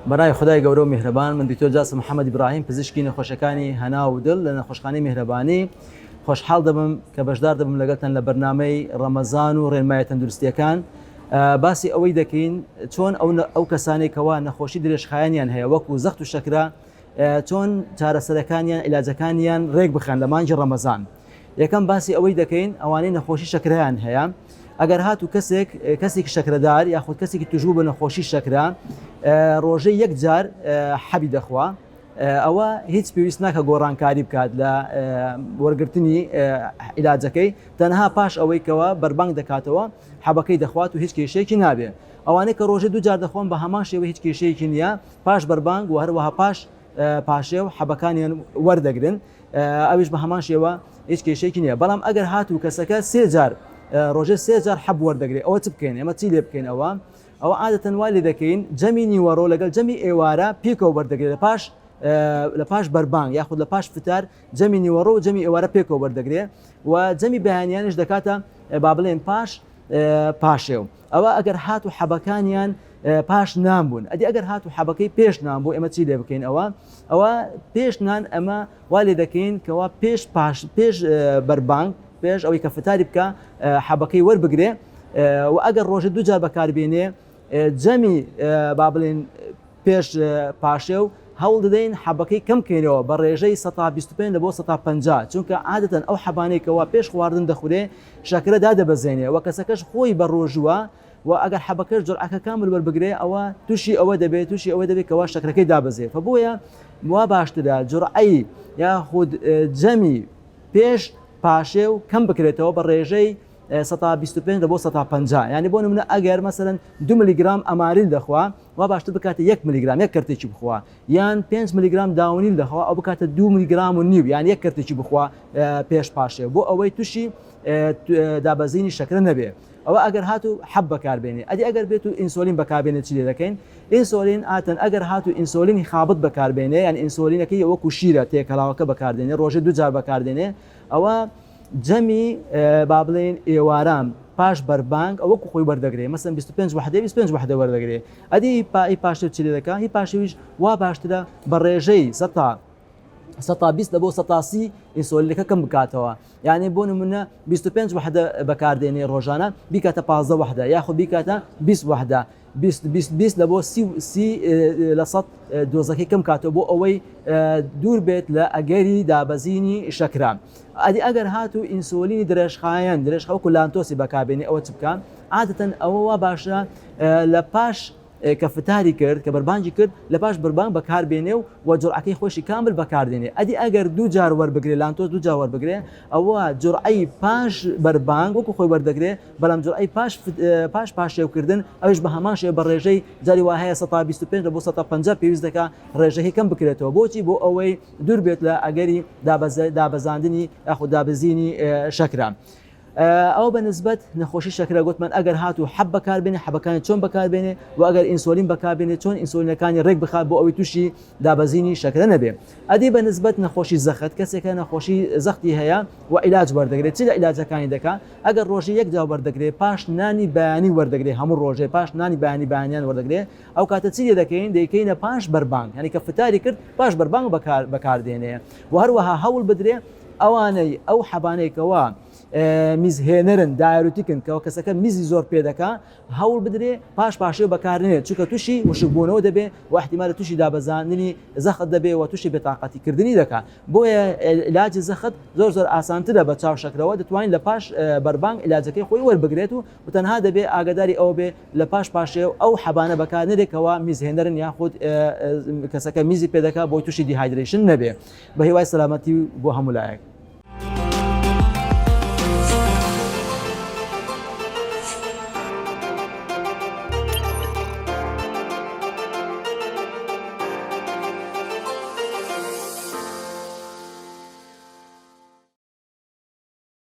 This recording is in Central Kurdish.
بەناوی خودای گەورە و میهرەبان من دکتۆر جاسم محەممەد ئیبراهیم پزیشکی نەخۆشەکانی هەناو و دڵ لە نەخۆشخانەی میهرەبانی خۆشحاڵ دەبم کە بەشدار دەبم لەگەڵتان لە بەرنامەی ڕەمەزان و ڕێنمایە تەندروستیەکان باسی ئەوەی دەکەین چۆن ئەو ئەو کەسانێک کەوا نەخۆشی درێژخایەنیان هەیە وەکو زەخت و شەکرە چۆن چارەسەرەکانیان عیلاجەکانیان ڕێک بخەن لە مانگی ڕەمەزان. یەکەم باسی ئەوەی دەکەین ئەوانەی نەخۆشی شەکرەیان هەیە ئەگەر هاتوو کەسێک کەسێکی شەکرەدار یاخود کەسێکی توشبوو بە نەخۆشی شەکرە ڕۆژەی یەک جار حەبی دەخوا ئەوە هیچ پێویست ناکە گۆڕانکاری بکات لە وەرگرتنی عیلاجەکەی تەنها پاش ئەوەی کەەوە بەربانگ دەکاتەوە حەبەکەی دەخوات و هیچ کێشەیەکی نابێ ئەوانەی کە ڕۆژێ دوو جار دەخۆن بە هەمان شێوە هیچ کێشەیەکی نییە پاش بەربانگ و هەروەها پاش پاشێو حەبەکانیان وەردەگرن ئەویش بە هەمان شێوە هیچ کێشەیەکی نییە بەڵام ئەگەر هاتوو کەسەکە سێ جار ڕۆژێ سێ جار حەب وەردەگرێت ئەوە چ بکەین ئێمە چی لێ بکەین ئەوە ئەوە عادەتەن وای لێ دەکەین جەمی نیوەڕۆ لەگەڵ جەمی ئێوارە پێکەوە وەردەگرێت لە پاش لە پاش بەربانگ یاخود لە پاش فتار جەمی نیوەڕۆ و جەمی ئێوارە پێکەوە وەردەگرێ و جەمی بەیانیانش دەکاتە با بڵێن پاش پاشێو ئەوە ئەگەر هات و حەبەکانیان پاش نان بوون ئەدی ئەگەر هات و حەبەکەی پێش نان بوو ئێمە چی لێ بکەین ئەوە ئەوە پێش نان ئەمە وا لێ دەکەین کەوا پێش پاش پێش بەربانگ پێش ئەوەی کە فتاری بکە حەبەکەی وەربگرێ و ئەگەر ڕۆژە دووجار بەکاربێنێ جەمی با بڵێن پێش پاشێو هەوڵ دەدەین حەبەکەی کەم بکەینەوە بە ڕێژەی 25% لە بۆ 50% چونکە عادەتەن ئەو حەبانەی کەوا پێش خواردن دەخورێ شەکرە دادەبەزێنێ و کەسەکەش خۆی بە ڕۆژووە و ئەگەر حەبەکەش جرعەکە کامل وەربگرێ ئەوە تووشی ئەوە دەبێت تووشی ئەوە دەبێت کەوا شەکرەکەی دابەزێ فە بۆیە وا باشترە جرعەی یاخود جەمی پێش پاشێو کەم بکرێتەوە بە ڕێژەی 25% بۆ 50% یعنی بۆ نمونە ئەگەر مەسەلەن 2 ملیگرام ئەماریل دەخوا وا باشتر بکاتە یەک ملیگرام یەک کەرتێکی بخوا یان 5 ملیگرام داونیل دەخوا ئەو بکاتە 2 ملیگرام و نیو یان یەک کەرتێکی بخوا پێش پاشێ بۆ ئەوەی تووشی دابەزینی شەکرە نەبێ ئەوە ئەگەر هاتوو حەب بەکاربێنێ ئەدی ئەگەر بێت و ئینسۆلین بەکاربێنێ چی لێ دەکەین ئینسۆلین ئاتەن ئەگەر هاتوو ئینسۆلینی خابت بەکاربێنێ یان ئینسۆلینەکەی وەکو شیرە تێکەڵاوەکە بەکاردێنێ ڕۆژێ دوو جار بەکاردێنێ ئەوە جەمی با بڵێین ئێواران پاش بەربانگ ئەوە وەکو خۆی وەردەگرێ مەسەن 25 وحدە 25 وحدە وەردەگرێ ئەدی پای پاشتر چی لێ دەکا هی پاشەویش وا باشترە بە ڕێژەی سەتا سەتا 20 لە بۆ سەتا سی ئینسۆلینەکە کەم بکاتەوە یعنی بۆ نمونە 25 وحدە بەکاردێنێ ڕۆژانە بیکاتە 15 وحدە یاخود بیکاتە 20 وحدە 20 20 20 لە بۆ سی سی لە سەد دۆزەکەی کەم کاتەوە بۆ ئەوەی دوور بێت لە ئەگەری دابەزینی شەکرە ئەدی ئەگەر هاتوو ئینسۆلینی درێژخایەن درێژخە وەکو لانتۆسی بەکاربێنی ئەوە چ بکە عادەتەن ئەوە وا باشە لە پاش کە فتاری کرد کە بەربانگی کرد لە پاش بەربانگ بەکار بێنێ و و جرعەکەی خۆشی کامل بەکاردێنێ ئەدی ئەگەر دوو جار وەربگرێ لانتۆس دوو جار وەربگرێ ئەوە جرعەی پاش بەربانگ وەکو خۆی وەردەگرێ بەڵام جرعەی پاش پاش پاشێوکردن ئەویش بە هەمان شێوە بە ڕێژەی جاری وا هەیە 25% لە بۆ 50% پێویست دەکا ڕێژەکەی کەم بکرێتەوە بۆچی بۆ ئەوەی دوور بێت لە ئەگەری دابەزاندنی یاخود دابەزینی شەکرە. ئەوە بە نسبەت نەخۆشی شەکرە گوتمان ئەگەر هاتوو حەب بەکاربێنێ حەبەکانی چۆن بەکاربێنێ و ئەگەر ئینسۆلین بەکاربێنێ چۆن ئینسۆلینەکانی ڕێک بخات بۆ ئەوەی تووشی دابەزینی شەکرە نەبێ ئەدی بە نسبەت نەخۆشی زەخت کەسێکە نەخۆشی زەختی هەیە و عیلاج وەردەگرێت چی لە عیلاجەکانی دەکا ئەگەر ڕۆژی یەک جار وەردەگرێ پاش نانی بەیانی وەردەگرێ هەموو ڕۆژێ پاش نانی بەیانی بەیانیان وەردەگرێ ئەو کاتە چی لێ دەکەین دەیکەینە پاش بەربانگ یانی کە فتاری کرد پاش بەربانگ بەکار بەکاردێنێ و هەروەها هەوڵ بدرێ ئەوانەی ئەو حەبانەی کەوا میزهێنەرن diuretic ن کەەوە کەسەکە میزی زۆر پێ دەکا هەوڵ بدرێ پاش پاشێ بەکارنێت چونکە تووشی وشکبوونەوە دەبێ و احتیمالە تووشی دابەزاندنی زەخت دەبێ و تووشی بێتاقەتی کردنی دەکا بۆیە علاجی زەخت زۆر زۆر ئاسانترە بە چاو شەکرەوە دەتوانین لە پاش بەربانگ علاجەکەی خۆی وەربگرێت و تەنها دەبێ ئاگاداری ئەوە بێ لە پاش پاشێو ئەو حەبانە بەکار نەرێ کەوا میزهێنەرن یاخود کەسەکە میزی پێدەکا بۆی تووشی dehydration نەبێ بە هیوای سەلامەتی بۆ هەموو لایەک.